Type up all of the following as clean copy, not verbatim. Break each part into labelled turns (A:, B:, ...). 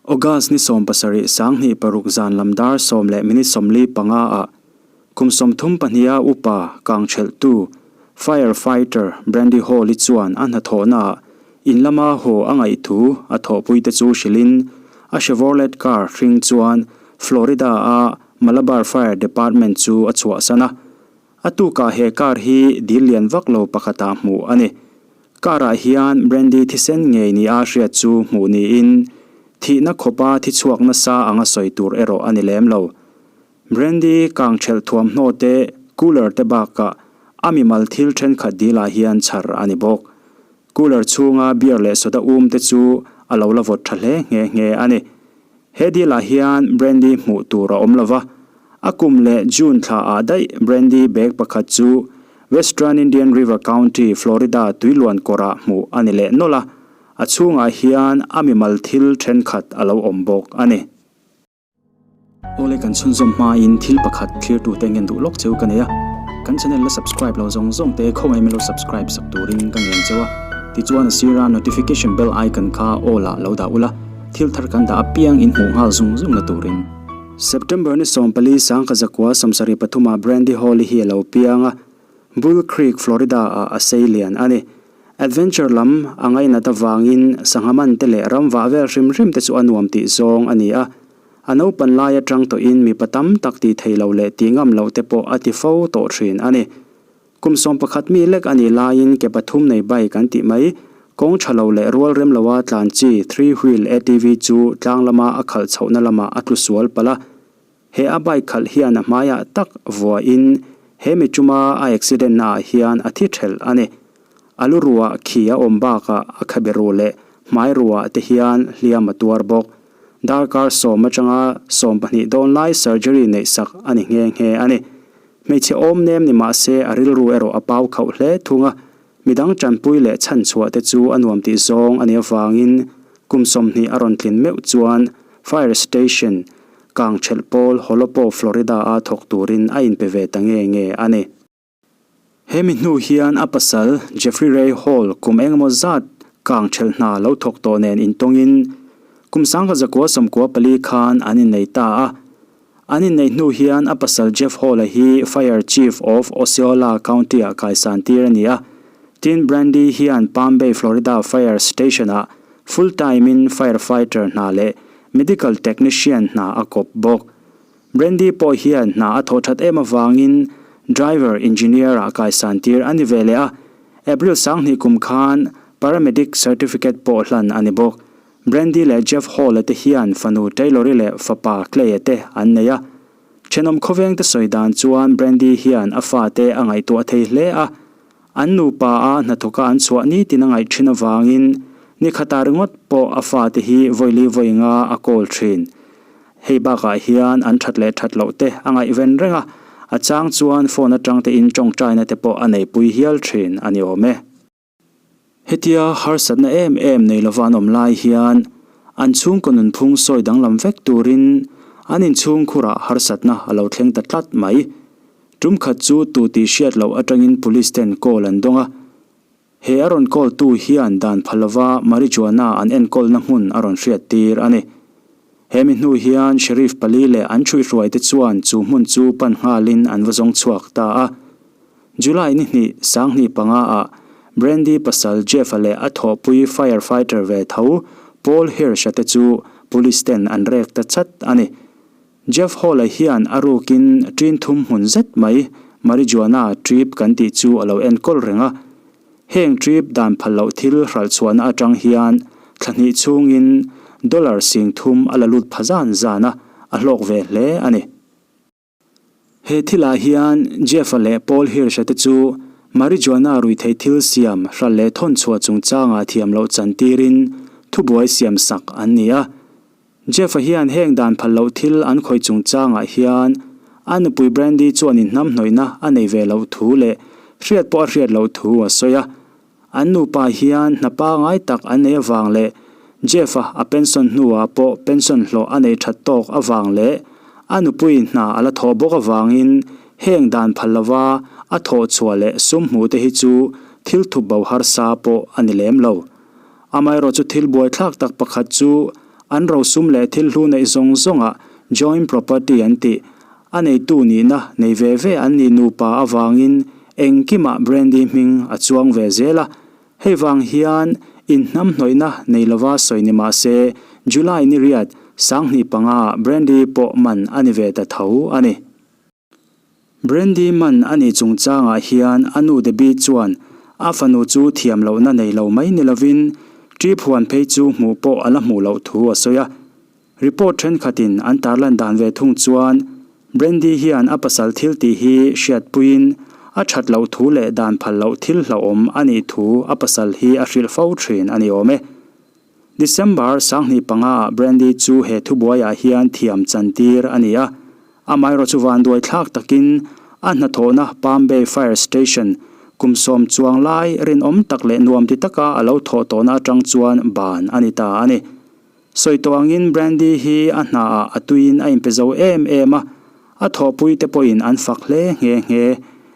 A: August ni 17 26 zan lam dar 10:45 ah kum 32 a upa kang thelh tu fire fighter Brandy Hall-i chuan a hnathawhna ah in lama haw a ngaih thu a thawhpui te chu hrilhin a Chevrolet car hring chuan Florida a Malabar Fire Department chu a chhuahsan a. A tukah he car hi dil lian vak lo pakhatah hmuh a ni. Car ah hian Brandy thisen ngei ni a hriat chu hmuh niin thihna khawpa thi chhuak nasa anga sawi tur erawh a ni lem lo. Brandy kang thelh thuamhnaw te, cooler te bakah a mimal thil thenkhat dil ah hian chhar a ni bawk. Cooler chhunga beer leh soda um te chu a lo la vawt tha hle nghe nghe a ni. He deal ah hian Brandy hmuh tur a awm lo va, a kum leh June thla ah daih Brandy bag pakhat chu Western Indian River County, Florida tuiluan kawrah hmuh a ni leh nawlh a, a chhungah hian a mimal thil thenkhat a lo awm bawk a ni. Awle kan chhunzawm hmain thil pakhat thlirtute ngen duh lawk cheu ka nei a, kan channel la subscribe lo zawng zawng te khawngaih min lo subscribe sak turin ka ngen cheu a, tichuan a sira notification bell icon kha all ah lo dah ula. Thil thar kan dah apiang in hmuh nghal zung zung na turin. September ni 14 sangkha zakua 73 ah Brandy Hall-i hi a lo piang a, Bull Creek, Florida ah a sei lian a ni. Adventure lam a ngainat avangin sangha man te leh ram vah vel hrim hrim te chu a nuam tih zawng a ni a. A naupan lai atang tawhin mipa tam tak tih thei lo leh tih ngam loh te pawh a ti fo tawh thin a ni. Kum 11 mi lek a nih laiin ke pathum nei bike an tih mai, kawng tha lo leh rual rem loa tlan chi three wheel ATV chu tlang lama a khalh chhohna lamah a tlu sual palh a. He a bike khalh hian a hmaiah tak vuahin he mi tuma a accident naah hian a thi thelh a ni. A lu ruah khi a awm bakah a khabe ruh leh hmai ruah te hian hliam a tuar bawk. Darkar 10 atanga 12 dawn lai surgery neih sak a ni nghe nghe a ni. Hmeichhe awm nem ni mah se a rilru erawh a pau khauh hle thung a, midang tanpui leh chhan chhuah te chu a nuam tih zawng a nih avangin kum 20 a rawn tlin meuh chuan Fire Station, kang thelh pawl Holopo, Florida a thawk turin a inpe ve ta nge nge a ni. He mi hnu hian a pasal Jeffrey Ray Hall kum engemaw zat kang thelh hna lo thawk tawh nen intawngin kum 1994 khan an innei ta a. An inneih hnu hian a pasal Jeff Hall-a hi Fire Chief of Osceola County-ah kaisan tir a ni a. Tin, Brandy hian Palm Bay, Florida Fire Station-ah full time-in firefighter hna leh medical technician hna a kawp bawk. Brandy pawh hian hna a thawh that em avangin driver engineer-ah kaisan tir a ni ve leh a. April 20 kum khan paramedic certificate pawh hlan a ni bawk. Brandy leh Jeff Hall-a te hian fanu Taylor-i leh fapa Clay-a te an nei a. Thenawm khawveng te sawi dan chuan Brandy hian a fate a ngaihtuah thei hle a. An nupa a hnathawka an chhuah nitin a ngaih thin avangin ni khatah ringawt pawh a fate hi vawili vawi nga a kawl thin. Hei bakah hian an that leh that loh te a ngaihven reng a, a chang chuan phone atang te in tawngtaina te pawh a neipui hial thin a ni awm e. Hetia harsatna em em nei lova an awm lai hian an chhungkaw nunphung sawi danglam vek turin an inchhungkhurah harsatna a lo thleng ta tlat mai. Tum khat chu tu tih hriat loh atangin police ten call an dawng a. He a rawn call tu hian dan pha lova marijuana an enkawlna hmun a rawn hriat tir a ni. He mi hnu hian Sheriff pali leh an thuihhruai te chuan chu hmun chu pan nghalin an va zawng chhuak ta a. July ni hnih, 2005 ah Brandy pasal Jeff-a leh a thawhpui firefighter ve tho Paul Hirsch-a te chu police ten an rek ta chat a ni. Jeff Hall-a hian a rukin ṭin thum hmun zet mai marijuana trip kan tih chu a lo enkawl reng a. Heng trip dan phal loh thil hralh chhuahna atang hian thla hnih chhungin dollar 3000 a la lut pha zan zan a, a hlawk ve hle a ni. He thilah hian Jeff-a leh Paul Hirsch-a te chu marijuana ruihtheih thil siam hral leh thawn chhuah chungchangah thiam loh chan tirin thubuai siam sak an ni a. Jeff-a hian heng dan phal loh thil an khawih chungchangah hian a nupui Brandy chuan inhnamhnawihna a nei ve loh thu leh hriat pawh a hriat loh thu a sawi a. An nupa hian hna pangai tak an nei avang leh Jeff-a a pension hnuah pawh pension hlawh a nei that tawk avang leh a nupui hna a la thawh bawk avangin heng dan phal lova a thawh chhuah leh sum hmuh te hi chu thil thup bo harsa pawh a ni lem lo. Amaherawhchu thil buaithlak tak pakhat chu An rosum leh thil hlu neih zawng zawngah joint property an tih, a neitu nihna nei ve ve an nih nupa avangin engkimah Brandy hming a chuang ve zel a. Hei vang hian inhnamhnawihna nei lova sawi ni mah se July ni riat 2005 ah Brandy pawh man a ni ve ta tho a ni. Brandy man a nih chungchangah hian a nu Debbie chuan a fanu chu thiam lohna nei lo mai ni lovin Trip huan phei chu hmuh pawh a la hmuh loh thu a sawi a. Report thenkhatin an tarlan dan ve thung chuan Brandy hian a pasal thil tih hi hriatpuiin a that loh thu leh dan phal loh thil hlauhawm a nih thu a pasal hi a hrilh fo thin a ni awm e. December 2005 ah Brandy chu he thubuaiah hian thiam chantir a ni a, amaherawh chu vanduai thlak takin a hnathawhna Palm Bay Fire Station kum sawm chuang lai rinawm tak leh nuam ti taka a lo thawh tawhna atang chuan ban a ni ta a ni. Sawi tawh angin Brandy hi a hnaah a tuiin a inpe zo em em a, A thawhpuite pawhin an fak hle nghe nghe.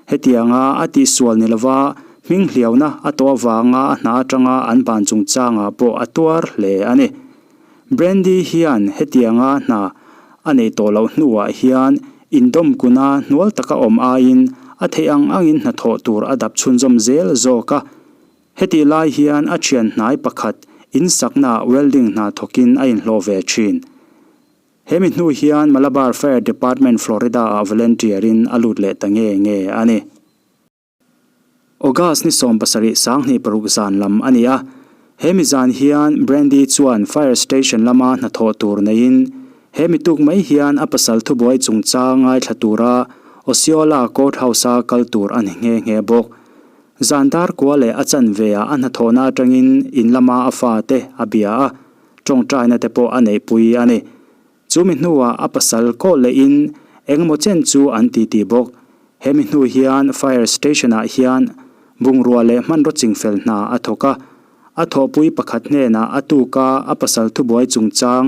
A: Hetianga a tihsual ni lova hming hliauna a tawh avanga a hna atanga an ban chungchangah pawh a tuar hle a ni. Brandy hian hetianga hna a neih tawh loh hnuah hian indawmkuna hnual taka awm aiin a theih ang angin hnathawh tur a dap chhunzawm zel zawk a. Hetih lai hian a thian hnai pakhat insaknaah welding hna thawkin a inhlawh ve thin. He mi hnu hian Malabar Fire Department Florida-ah volunteer-in a lut leh ta nge nge a ni. August ni 17 26 zan lam a ni a, he mi zan hian Brandy chuan Fire Station lama hnathawh tur neiin he mi tuk mai hian a pasal thubuai chungchang ngaithla tura Osceola Courthouse-a kal tur a ni nghe nghe bawk. Zan dar kua leh a chanve-ah a hnathawhna atangin in lama a fate a bia a, Tawngtaina te pawh a neihpui a ni. Chu mi hnuah a pasal kawh lehin engemaw chen chu an titi bawk. He mi hnu hian Fire Station-ah hian bungrua leh hmanraw chingfel hna a thawk a. A thawhpui pakhat hnenah a tuka a pasal thubuai chungchang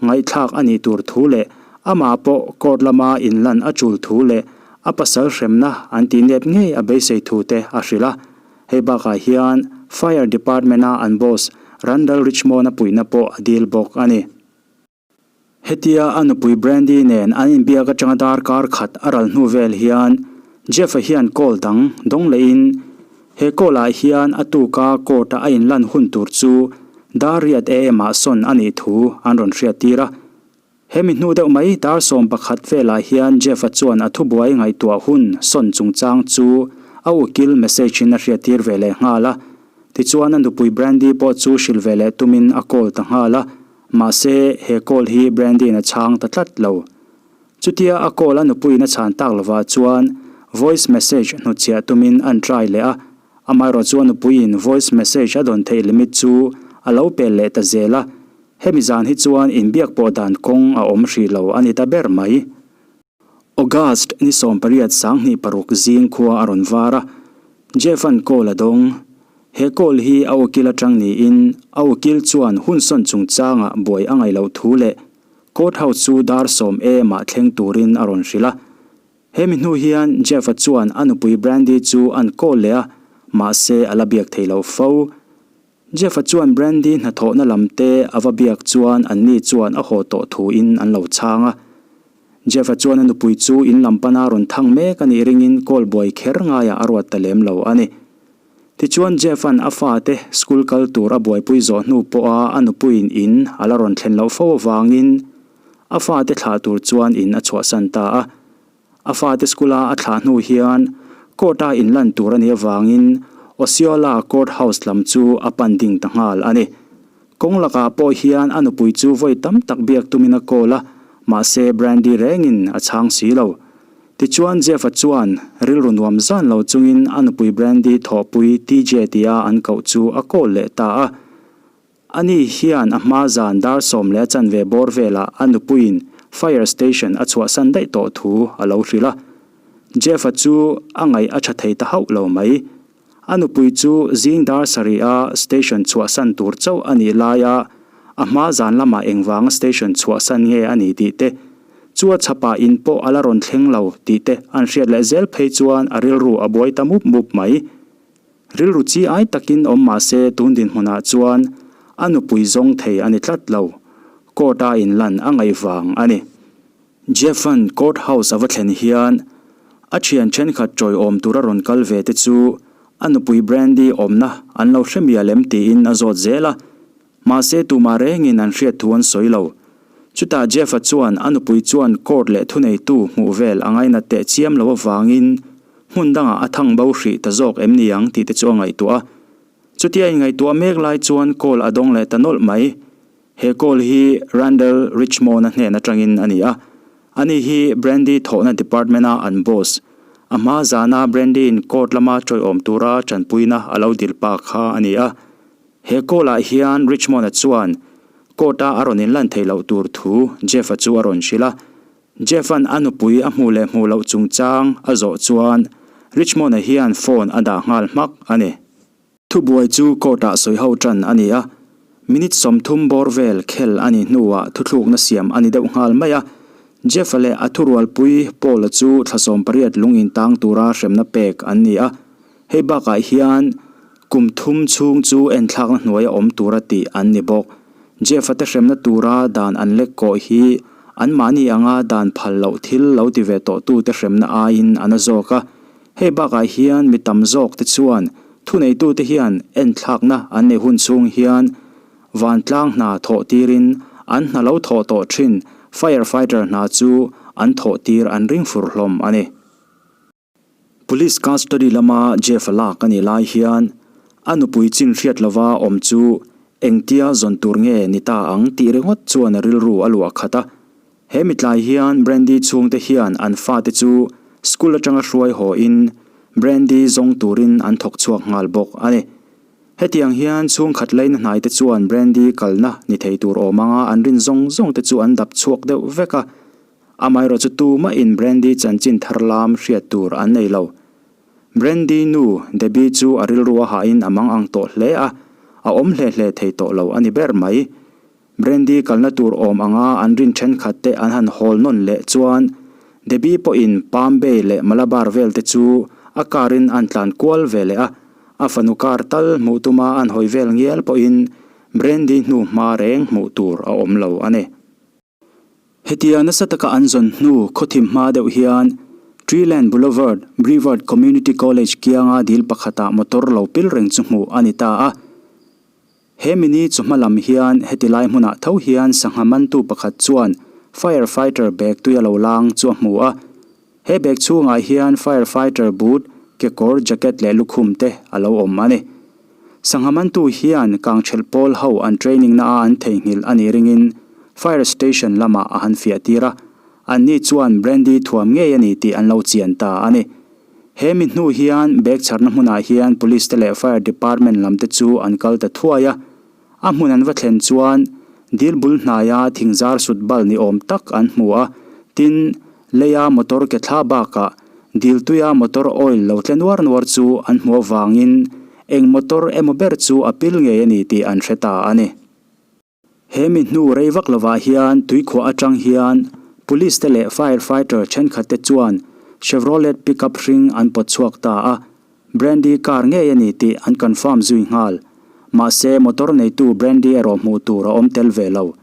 A: ngaihthlak a nih tur thu leh amah pawh court lama inlan a tul thu leh a pasal hremna an tih nep ngei a beisei thu te a hrilh a. Hei bakah hian Fire Department-a an boss Randall Richmond-a puihna pawh a dil bawk a ni. Hetia a nupui Brandy nen an inbiak atanga darkar khat a ral hnu vel hian Jeff-a hian call dang dawng lehin he call-ah hian a tuka court-a a inlan hun tur chu dar riat AM-ah sawn a nih thu an rawn hriattir a. Hemi hnu deuh mai dar 11 velah hian Jeff-a chuan a thubuai ngaihtuah hun sawn chungchang chu a ukil message in a hriattir ve leh nghal a. Tichuan a nupui Brandy pawh chu hrilh ve leh tumin a call ta nghal a, mahse he call hi Brandy-in a chhang ta tlat lo. Chutia a call a nupuiin a chhan tak lovah chuan voice message hnutchhiah tumin an try leh a, Amaherawh chu a nupuiin voice message a dawn theih limit chu a lo pel leh ta zel a, hemi zan hi chuan inbiak pawh dan kawng a awm hrih lo a ni ta ber mai. August ni 18 2006 zing khua a rawn var a, Jeff-a'n call a dawng. He call hi a ukil atang niin a ukil chuan hun sawn chungchangah buai a ngaih loh thu leh court house chu dar 10 am-ah thleng turin a rawn hrilh a. He mi hnu hian Jeff-a chuan a nupui Brandy chu an call leh a, mahse a la biak thei lo fo. Jeff-a chuan Brandy hnathawhna lam te a va biak chuan anni chuan a haw tawh thuin an lo chhang a. Jeff-a chuan a nupui chu in lam pana rawn thang mek a nih ringin call buai kher ngaiah a ruat ta lem lo a ni. Tichuan Jeff-a'n a fate school kal tur a buaipui zawh hnu pawha a nupuiin in a la rawn thlen loh fo avangin a fate thlah tur chuan in a chhuahsan ta a. A fate school-a a thlah hnu hian court-a inlan tur a nih avangin Osceola Court House lam chu a pan ding ta nghal a ni. Kawng lakah pawh hian a nupui chu vawi tam tak biak tumin a call a, mahse Brandy rengin a chhang si lo. Tichuan Jeff-a chuan rilru nuam zan lo chungin a nupui Brandy thawhpui TJ tia an koh chu a call leh ta a. Ani hian a hma zan dar sawm leh a chanve bawr velah a nupuiin fire station a chhuahsan daih tawh thu a lo hrilh a. Jeff-a chu a ngaih a tha thei ta hauh lo mai. A nupui chu zing dar sarih-a station chhuahsan tur chauh a nih laia a hma zan lamah engvanga station chhuahsan nge a ni tih te, chu a chhapah in pawh a la rawn thleng lo tih te an hriat leh zel phei chuan a rilru a buai ta mup mup mai. Rilru chi ai takin awm mah se tun dinhmunah chuan a nupui zawng thei a ni tlat lo. Court-a inlan a ngaih vang a ni. Jeff-a'n Court House a va thlen hian a thian thenkhat tawiawm tura rawn kal ve te chu a nupui Brandy awmna an lo hre mial em tiin a zawt zel a, mahse tumah rengin an hriat thu an sawi lo. Chutah Jeff-a chuan a nupui chuan court leh thuneitu hmuh vel a ngainat teh chiam lo avangin hmun dangah a thang bo hrih ta zawk em ni ang tih te chu a ngaihtuah a. Chutia inngaihtuah mek lai chuan call a dawng leh ta nawlh mai. He call hi Randall Richmond-a hnen atangin a ni a, ani hi Brandy thawhna department-a an boss. A hma zana Brandy-in court lama tawiawm tura tanpuina a lo dil pa kha a ni a. He call-ah hian Richmond-a chuan court-a a rawn inlan theih loh tur thu Jeff-a chu a rawn hrilh a. Jeff-a'n a nupui a hmuh leh hmuh loh chungchang a zawh chuan Richmond-a hian phone a dah nghal hmak a ni. Thubuai chu court-ah sawi ho tan a ni a, minute 30 bawr vel khel a nih hnuah thuthlukna siam a ni deuh nghal mai a. Jeff-a leh a thurualpui Paul-a chu thla 18 lung intang tura hremna pek an ni a, hei bakah hian kum thum chhung chu enthlakna hnuaia awm tura tih an ni bawk. Jeff-a te hremna tura dan an lek kawh hi anmahni anga dan phal loh thil lo ti ve tawhtute hremna aiin a na zawk a. Hei bakah hian mi tam zawk te chuan thuneitute hian enthlakna an neih hun chhung hian vantlang hna thawh tirin an hna lo thawh tawh thin fire fighter hna chu an thawh tir an ring fur hlawm a ni. Police custody lama Jeff-a lak a nih lai hian a nupui chin hriat lova awm chu engtia zawn tur nge ni ta ang tih ringawt chuan a rilru a luah khat a. He mitlai hian Brandy chhungte hian an fate chu school atanga hruai haw in Brandy zawng turin an thawk chhuak nghal bawk a ni. Hetiang hian chhungkhat laina hnaite chuan Brandy kalna ni thei tur awm anga an rin zawng zawng te chu an dap chhuak deuh vek a. Amaherawh chu tumahin Brandy chanchin thar lam hriat tur an nei lo. Brandy nu Debbie chu a rilru a hahin a mang ang tawh hle a, a awm hle hle thei tawh lo a ni ber mai. Brandy kalna tur awm anga an rin thenkhat te an han hawl nawn leh chuan Debbie pawhin Palm Bay leh Malabar vel te chu a car in an tlan kual ve leh a, a fanu car tal hmuh tuma an hawi vel ngial pawhin Brandy hnu hma reng hmuh tur a awm lo a ni. Hetia nasa taka an zawn hnu khawthim hma deuh hian Treeland Boulevard, Brevard Community College kianga dil pakhatah motor lo pil reng chu hmuh a ni ta a. He mini chu hma lam hian heti lai hmunah tho hian sangha mantu pakhat chuan fire fighter bag tui a lo lang chu a hmu a. He bag chhungah hian fire fighter boot, kekawr, jacket leh lukhum te a lo awm a ni. Sangha mantu hian kangthelh pawl ho an training na a an theihnghilh a nih ringin fire station lamah a han fiah tir a. Anni chuan brandy thuam ngei a ni tih an lo chian ta a ni. He mi hnu hian bag chharna hmunah hian Police te leh Fire Department lam te chu an kal ta thuai a. A hmun an va thlen chuan dil bul hnaia thingzar sut bal ni awm tak an hmu a, tin, leia motor ke thla bakah dil tuia motor oil lo tle nuar nuar chu an hmu avangin eng motor emaw ber chu a pil ngei a ni tih an hre ta a ni. He mi hnu rei vak lovah hian tuikhuah atang hian Police te leh Fire Fighter thenkhat te chuan Chevrolet pickup hring an pawt chhuak ta a, Brandy car ngei a ni tih an confirm zui nghal. Mahse motor neitu Brandy erawh hmuh tur a awm tel ve lo.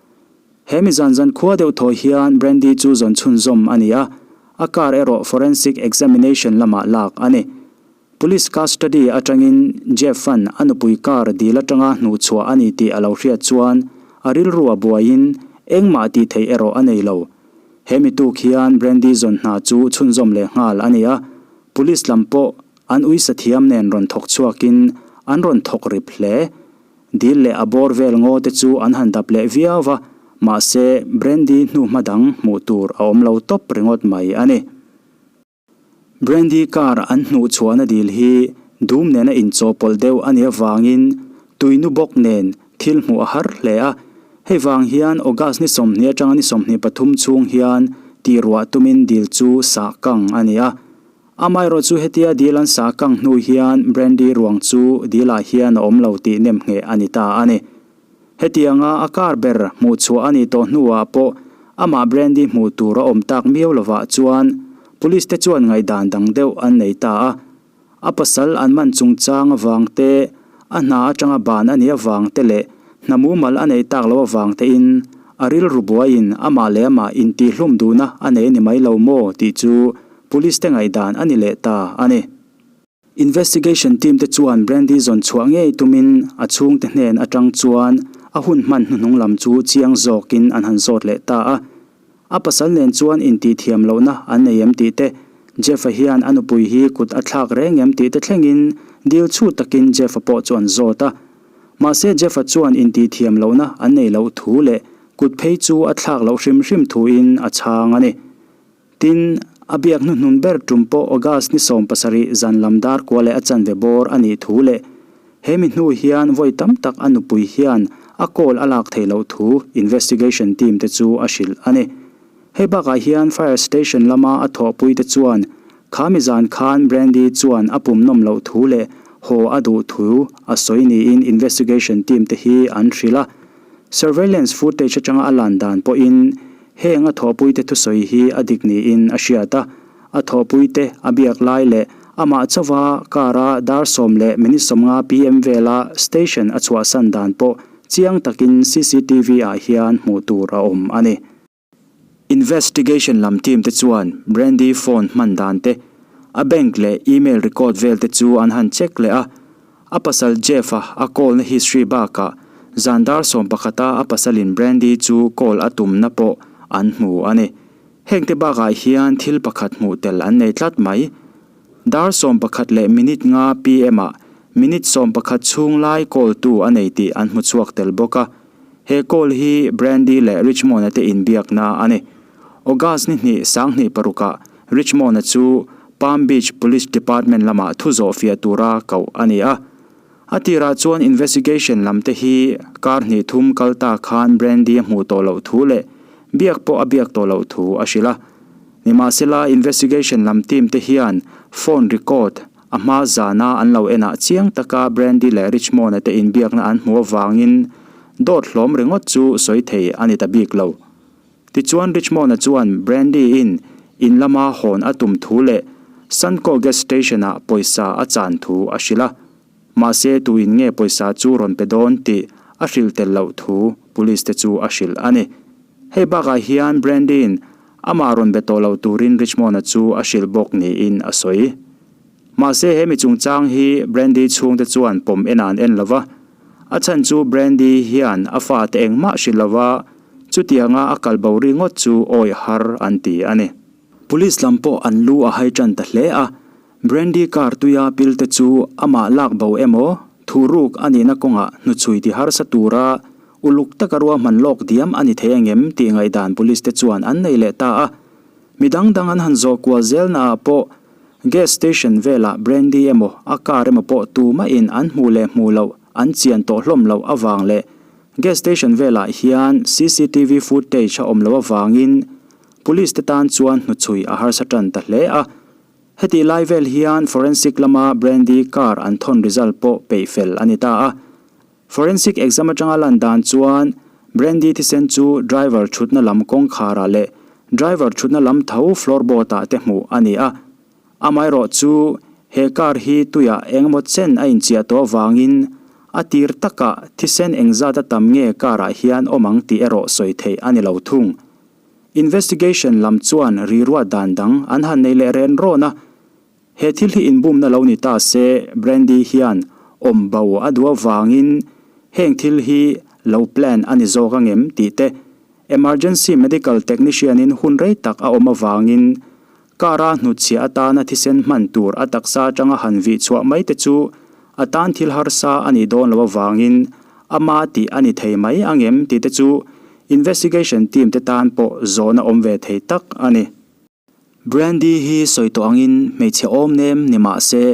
A: He mi zan zan khua deuh thaw hian Brandy chu zawn chhunzawm a ni a, a car erawh forensic examination lamah lak a ni. Police custody atangin Jeff-a'n a nupui car dil atanga hnuhchhuah a ni tih a lo hriat chuan a rilru a buaiin engmah tih theih erawh a nei lo. He mi tuk hian Brandy zawn hna chu chhunzawm leh nghal a ni a, police lam pawh an uisa thiam nen rawn thawk chhuakin an rawn thawk rip hle. Dil leh a bawr vel ngaw te chu an han dap leh viau va, mahse Brandy hnuhma dang hmuh tur a awm lo tawp ringawt mai a ni. Brandy car an hnuh chhuahna dil hi dum nena inchawhpawlh deuh a nih avangin tuinu bawk nen thil hmuh a har hle a. Hei vang hian August ni 20 atanga ni 23 chhung hian tih ruah tumin dil chu sah kang a ni a. Amaherawh chu hetia dil an sah kang hnu hian Brandy ruang chu dilah hian a awm lo tih nemngheh a ni ta a ni. Hetianga a car ber hmuh chhuah a nih tawh hnuah pawh amah Brandy hmuh tur a awm tak miau lovah chuan Police te chuan ngaihdan dang deuh an nei ta a. A pasal an man chungchang avang te, a hna atanga ban a nih avang te leh hna mumal a neih tak loh avang tein A rilru buaiin amah leh amah intihhlum duhna a nei a ni mai lo maw tih chu police te ngaihdan a ni leh ta a ni. Investigation team te chuan Brandy zawn chhuah ngei tumin a chhungte hnen atang chuan a hun hman hnuhnung lam chu chiang zawkin an han zawt leh ta a. A pasal nen chuan intihthiam lohna an nei em tih te, Jeff-a hian a nupui hi kut a thlak reng em tih te thlengin dil chhut takin Jeff-a pawh chu an zawt a. Mahse Jeff-a chuan intihthiam lohna an nei loh thu leh kut phei chu a thlak loh hrim hrim thuin a chhang a ni. Tin, a biak hnuhnun ber tum pawh August ni 17 zan lam dar kua leh a chanve bawr a nih thu leh he mi hnu hian vawi tam tak a nupui hian a call a lak theih loh thu investigation team te chu a hrilh a ni. Hei bakah hian fire station lama a thawhpui te chuan kha mi zan khan Brandy chuan a pum nawm loh thu leh haw a duh thu a sawi niin investigation team te hi an hrilh a. Surveillance footage atanga a lan dan pawhin Heng a thawhpuite thusawi hi a dik niin a hriat a, a thawhpuite a biak lai leh amah chauva car-a dar sawm leh minute 50 PM vela station a chhuahsan dan pawh chiang takin CCTV-ah hian hmuh tur a awm a ni. Investigation lam team te chuan Brandy phone hman dan te, a bank leh email record vel te chu an han check leh a, A pasal Jeff-a a call na history bakah zan dar sawmpakhata a pasalin Brandy chu call a tumna pawh an hmu a ni. Hengte bakah hian thil pakhat hmuh tel an nei tlat mai. Dar 11 leh minute nga PM ah minute 11 chhung lai call tu a nei tih an hmu chhuak tel bawk a. He call hi Brandy leh Richmond-a te inbiakna a ni. August ni hnih 2006ah Richmond-a chu Palm Beach Police Department lamah thu zawh fiah tura koh a ni a. A tirah chuan investigation lam te hi kar hnih thum kal ta khan Brandy a hmuh tawh loh thu leh biak pawh a biak tawh loh thu a hrilh a. Nimahsela investigation lam team te hian phone record a hma zana an lo enah chiang taka Brandy leh Richmond-a te inbiakna an hmuh avangin dawt hlawm ringawt chu sawi thei a ni ta bik lo. Tichuan Richmond-a chuan Brandy-in in lama hawn a tum thu leh Sunco Gas Station-ah pawisa a chan thu a hrilh a. Mahse tuin nge pawisa chu rawn pe dawn tih a hrilh tel loh thu police te chu a hrilh a ni. Hei bakah hian Brandy-in amah rawn be tawh lo turin Richmond-a chu a hrilh bawk niin a sawi. Mahse he mi chungchang hi Brandy chhungte chuan pawm en an en lo va, a chhan chu Brandy hian a fate engmah hrilh lo va, chutianga a kal bo ringawt chu awih har an ti a ni. Police lam pawh an lu a hai tan ta hle a, Brandy car tuia pil te chu amah lak bo emaw, thuruk a nihna kawngah hnuchhui ti harsa tura uluk taka ruahman lawk diam a ni thei angem tih ngaihdan police te chuan an nei leh ta a. Mi dang dang an han zawh kual zelnaah pawh gas station velah brandy emaw a car emaw pawh tumahin an hmuh leh hmuh loh an chian tawh hlawm loh avang leh gas station velah hian cctv footage a awm loh avangin police te tan chuan hnuchhui a harsa tan ta hle a. Hetih lai vel hian forensic lama brandy car an thawn result pawh peih fel a ni ta a. Forensic exam atanga lan dan chuan Brandy thisen chu driver thutna lam kawngkharah leh driver thutna lam tho floorboard ah te hmuh a ni a. Amaherawh chu he car hi tuiah engemaw chen a inchiah tawh avangin a tir takah thisen engzat a tam nge car ah hian awm ang tih erawh sawi theih a ni lo thung. Investigation lam chuan riruat dan dang an han nei leh ren rawn a. He thil hi inbumna lo ni ta se, Brandy hian awm bo a duh avangin heng thil hi lo plan a ni zawk angem tih te, emergency medical technician-in hun rei tak a awm avangin car-a hnutchhiah atana thisen hman tur a taksa atanga han vih chhuah mai te chu a tan thil harsa a nih dawn loh avangin ama tih a ni thei mai angem tih te chu investigation team te tan pawh zawhna awm ve thei tak a ni. Brandy hi sawi tawh angin hmeichhe awm nem ni mah se,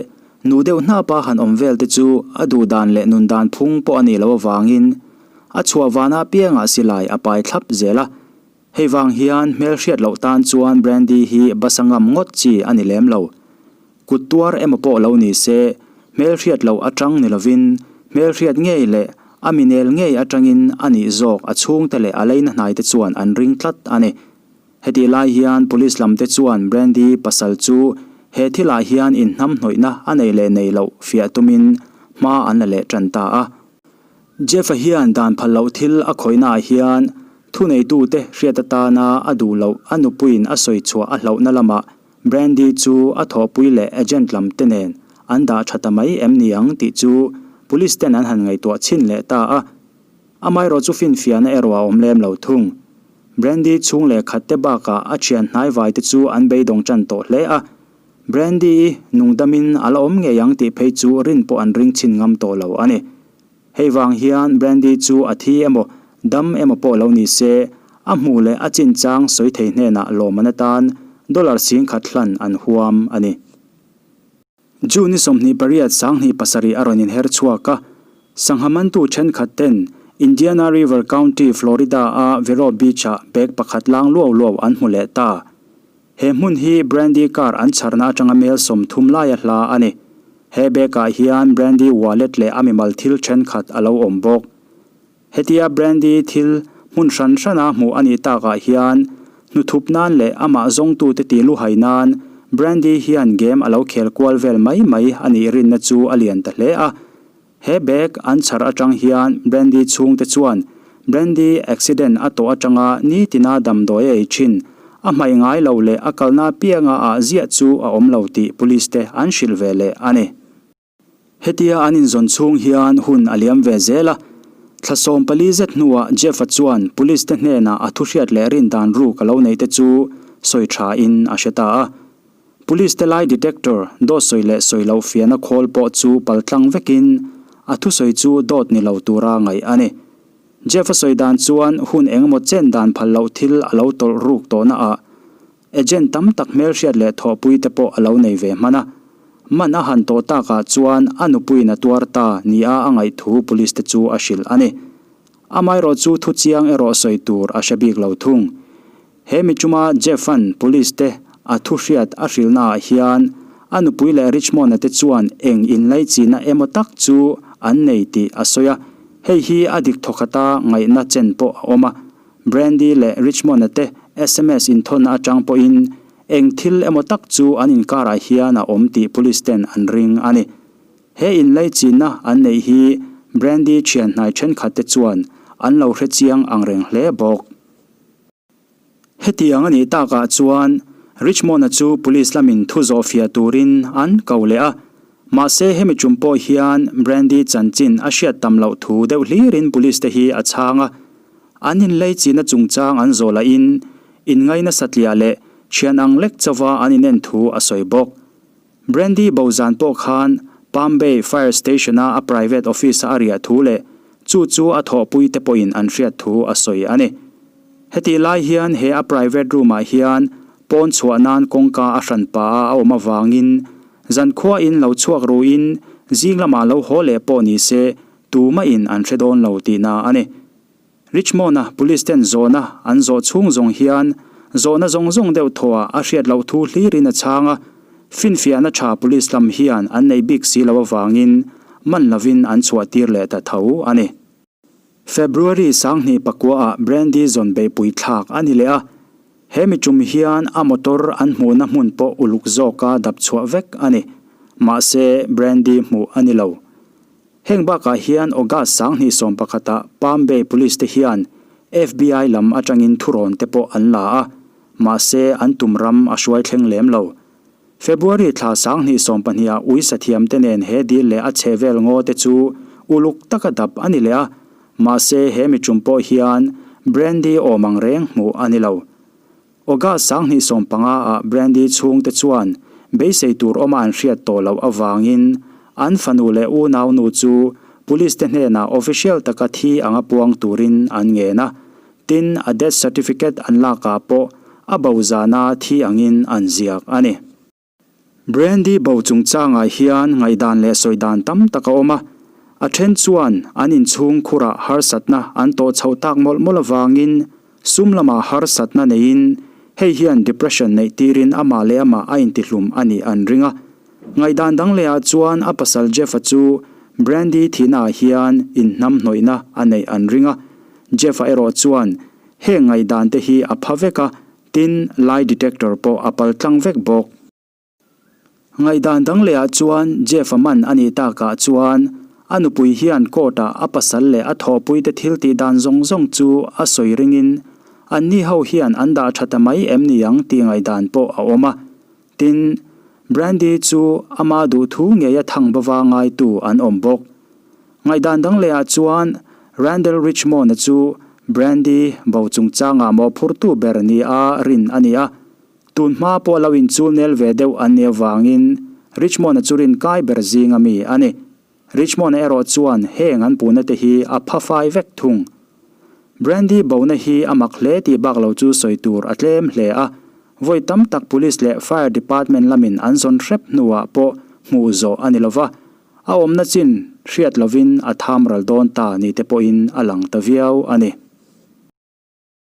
A: nu deuh hnapa han awm vel te chu a duh dan leh nun dan phung pawh a nih loh avangin a chhuah vana piangah silai a pai thlap zel a. Hei vang hian hmelhriat loh tan chuan Brandy hi basa ngam ngawt chi a ni lem lo. Kut tuar emaw pawh lo ni se, hmelhriat loh atang ni lovin hmelhriat ngei leh a minel ngei atangin a nih zawk a chhungte leh a leina hnaite chuan an ring tlat a ni. Hetih lai hian Police lamte chuan Brandy pasal chu he thilah hian inhnamhnawihna a nei leh nei loh fiah tumin hma an la leh tan ta a. Jeff-a hian dan phal loh thil a khawihnaah hian Thuneitute hriat atana a duh loh a nupuiin a sawi chhuah a hlauhna lamah Brandy chu a thawhpui leh agent lam te nen an dah tha ta mai em ni ang tih chu police ten an han ngaihtuah chhin leh ta a. Amaherawh chu finfiahna erawh a awm lem lo thung. Brandy chhung leh khat te bakah a thian hnaivai te chu an beidawng tan tawh hle a. Brandy-i nungdamin a la awm ngei ang tih phei chu rin pawh an ring chhin ngam tawh lo a ni. Hei vang hian Brandy chu a thi emaw, dam emaw pawh lo ni se, a hmuh leh a chinchang sawi thei hnenah lawmman atan dollar 10,000 hlan an huam a ni. June ni 28 27 a rawn inher chhuak a, sangha mantu thenkhat ten Indiana River County, Florida-a Vero Beach-ah bag pakhat lang luau luau an hmu leh ta. He hmun hi Brandy car an chharna atanga mel 30 laia hla a ni. He bag-ah hian Brandy wallet leh a mimal thil thenkhat a lo awm bawk. Hetia Brandy thil hmun hran hrana hmuh a nih takah hian hnuthup nan leh amah zawngtute tih luhai nan Brandy hian game a lo khel kual vel mai mai a nih rinna chu a lian ta hle a. He bag an chhar atang hian Brandy chhungte chuan Brandy accident a tawh atanga nitina damdawi a ei thin, a hmaih ngai lo leh a kalna apianga ah ziah chu a awm lo tih police te an hrilh ve leh a ni. Hetia an inzawn chhung hian hun a liam ve zel a, thla 14 zet hnuah Jeff-a chuan police te hnenah a thuhriat leh rin dan ruk a lo neih te chu sawi tha in a hre ta a. Police te lie detector dawt sawi leh sawi loh fiahna khawl pawh chu paltlang vekin a thusawi chu dawt ni lo tura ngaih a ni. Jeff-a sawi dan chuan hun engemaw chen dan phal loh thil a lo tawlh ruk tawhna ah agent tam tak hmelhriat leh thawhpui te pawh a lo nei ve hman a. Man a han tawh takah chuan a nupuiin a tuar ta nia a ngaih thu police te chu a hrilh a ni. Amaherawh chu thu chiang erawh sawi tur a hre bik lo thung. He michuma Jeff-a'n police te a thu hriat a hrilhna ah hian a nupui leh Richmond-a te chuan eng inlaichihna emaw tak chu an nei tih a sawi a, hei hi a dik thawkhata ngaihna chen pawh a awm a. Brandy leh Richmond-a te sms inthawnna atang pawhin eng thil emaw tak chu an inkarah hian a awm tih police ten an ring a ni. He inlaichihna an neih hi Brandy thian hnai thenkhat te chuan an lo hrechiang angreng hle bawk. Hetiang a nih takah chuan Richmond-a chu police lamin thu zawh fiah turin an ko leh a, mahse hemi tum pawh hian Brandy chanchin a hriat tam loh thu deuh hlirin police te hi a chhang a, an inleichihna chungchang an zawh lahin inngaina satliah leh thian ang lek chauva an inen thu a sawi bawk. Brandy Bozan pawh khan Palm Bay Fire Station-a a private office-a a riah thu leh chu chu a thawhpui te pawhin an hriat thu a sawi a ni. Hetih lai hian he a private room-ah hian pawn chhuah nan kawngka a hran pah a a awm avangin zankhuain lo chhuak ruin zing lamah lo haw leh pawh ni se tumahin an hre dawn lo tihna a ni. Richmond-a police ten zawhna an zawh chhung zawng hian zawhna zawng zawng deuh thawhah a hriat loh thu hlirin a chhang a, finfiahna tha police lam hian an nei bik si lo avangin man lovin an chhuah tir leh ta tho a ni. February 2009-ah Brandy zawn beihpui thlak a ni leh a, he mi tum hian a motor an hmuhna hmun pawh uluk zawka dap chhuah vek a ni. Mahse, Brandy hmuh a ni lo. Heng bakah hian August 2011-ah Palm Bay Police te hian FBI lam atangin thurawn te pawh an la a, mahse an tum ram a hruai thleng lem lo. February thla 2020-ah ui sathiam te nen he dil leh a chhehvel ngaw te chu uluk taka dap a ni leh a, mahse he mi tum pawh hian Brandy awm ang reng hmuh a ni lo. August 2015-ah Brandy chhungte chuan beisei tur awma an hriat tawh loh avangin an fanu leh unaunu chu police te hnenah official taka thi anga puang turin an ngen a, tin a death certificate an lakah pawh a bo zana thi angin an ziak a ni. Brandy bo chungchangah hian ngaihdan leh sawi dan tam tak a awm a, a then chuan an inchhung khurah harsatna an tawh chhoh tak mawlh mawlh avangin sum lamah harsatna neiin hei hian depression neih tirin amah leh amah a intihlum a nih an ring a. Ngaihdan dang lehah chuan a pasal Jeff-a chu Brandy thihnaah hian inhnamhnawihna a neih an ring a, Jeff-a erawh chuan heng ngaihdan te hi a pha vek a, Tin, lie detector pawh a pal tlang vek bawk. Ngaihdan dang lehah chuan Jeff-a man a nih takah chuan A nupui hian court-ah a pasal leh a thawhpuite thil tih dan zawng zawng chu a sawi ringin anni ho hian an dah tha ta mai em ni ang tih ngaihdan pawh a awm a. Tin, Brandy chu ama duhthu ngeia thang bava ngaitu an awm bawk. Ngaihdan dang lehah chuan Randall Richmond-a chu Brandy bo chungchangah mawhphurtu ber nia rin a ni a. Tun hma pawh lo inchul nel ve deuh an nih avangin Richmond-a chu rin kai ber zinga mi a ni. Richmond-a erawh chuan heng an puhna te hi a pha fai vek thung. Brandy bona hi a mak hle tih bak lo chu sawi tur a tlem hle a, vawi tam tak Police leh Fire Department lamin an zawn hrep hnuah pawh hmuh zawh a ni lova, a awmna chin hriat lovin a tham ral dawn ta ni te pawhin a lang ta viau a ni.